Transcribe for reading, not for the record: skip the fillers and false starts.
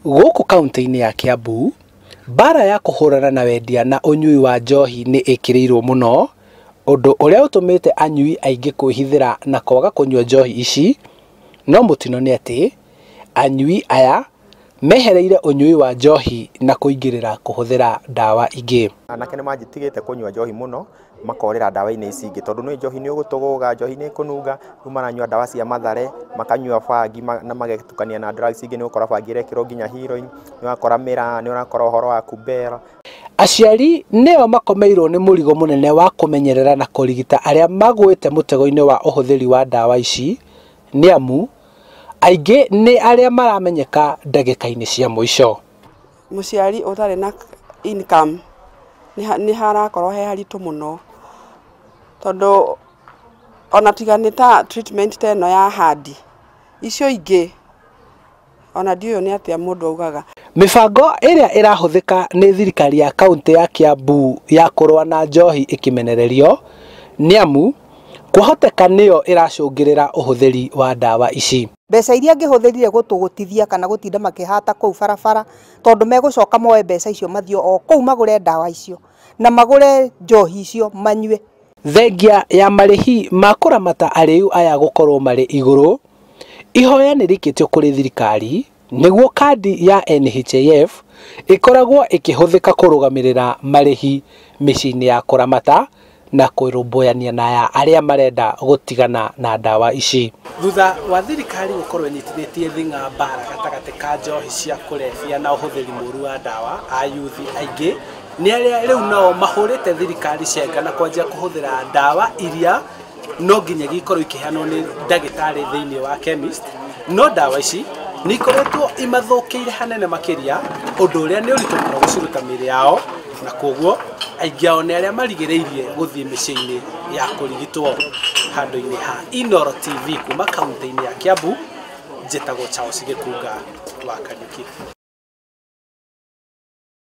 Gũkũ kaunti-inĩ ya Kiambu, mbara ya kũhũrana na wendia na ũnyui wa njohi nĩ ĩkĩrĩirwo mũno, ũndũ ũrĩa ũtũmĩte anyui aingĩ kwĩhithĩra na kwaga kũnyua njohi ici, no mũtino nĩ atĩ, anyui aya mehereire ũnyui wa njohi na kũingĩrĩra kũhũthĩra ndawa ingĩ. Anake nĩ manjitigĩte kũnyua njohi mũno, makorĩra ndawa-inĩ ici ingĩ, tondũ nĩ njohi nĩ ũgũtũgũga, njohi nĩ ĩkũnunga, rĩu maranyua ndawa cia mathare, makanyua bangi na magetukania na drugs ingĩ, nĩ ũgũkora bangi ĩrekĩrwo nginya heroin, nĩ ũrakora mĩraa, nĩ ũrakora ũhoro wa kubera. Aciari nĩo makomeirwo nĩ mũrigo mũnene wa kũmenyerera na kũrigita arĩa magũĩte mũtego-inĩ wa ũhũthĩri wa ndawa ici, nĩamu aingĩ nĩ arĩa maramenyeka ndagĩka-inĩ cia mũico. Mũciari ũtarĩ na income nĩ harakorwo he haritũ mũno, tondũ ona tiga nĩ ta treatment ta ĩno ya handi, icio ingĩ ona ndiũĩ nĩ atĩa mũndũ augaga. Mĩbango ĩrĩa ĩrahũthĩka nĩ thirikari ya kaunti ya Kiambu ya kũrũa na njohi ĩkĩmenererio, nĩamu kwahoteka nĩyo ĩracũngĩrĩra ũhũthĩri wa ndawa ici. Mbeca iria angĩhũthĩrire gũtũgũtithia kana gũtinda makĩhata kũu barabara, tondũ megũcoka moe mbeca icio mathiĩ o kũu magũre ndawa icio na magũre njohi icio manyue. Thengia ya marĩhi ma kũramata arĩu aya gũkorwo marĩ igũrũ, ihoya nĩ rĩikĩtio kũrĩ thirikari nĩguo kandi ya NHIF ĩkoragwo ĩkĩhũthĩka kũrũgamĩrĩra marĩhi mĩciĩ-inĩ ya kũramata na kũrũmbũyania na ya arĩa marenda gũtigana na ndawa ici. Thutha wa thirikari gũkorwo ĩnyitithĩtie thing'a mbara gatagatĩ ka njohi cia kũrebia na ũhũthĩri mũru wa ndawa, ayuthi aingĩ nĩ arĩa rĩu nao mahũrĩte thirikari cenga na kwanjia kũhũthĩra ndawa iria no nginyagia ikorwo ikĩheanwo nĩ ndagĩtarĩ thĩinĩ wa chemist, no ndawa ici nĩ ikoretwo imathũkĩire hanene makĩria, ũndũ ũrĩa nĩ ũritũ mũno gũciruta mĩĩrĩ yao, na koguo aingĩ ao nĩ arĩa marigĩrĩirie gũthiĩ mĩciĩ-inĩ ya kũrigitwo. Handũ-inĩ ha Inooro TV kuma kaunti-inĩ ya Kiambu, njĩtagwo Charles Gĩkunga wa Kariuki.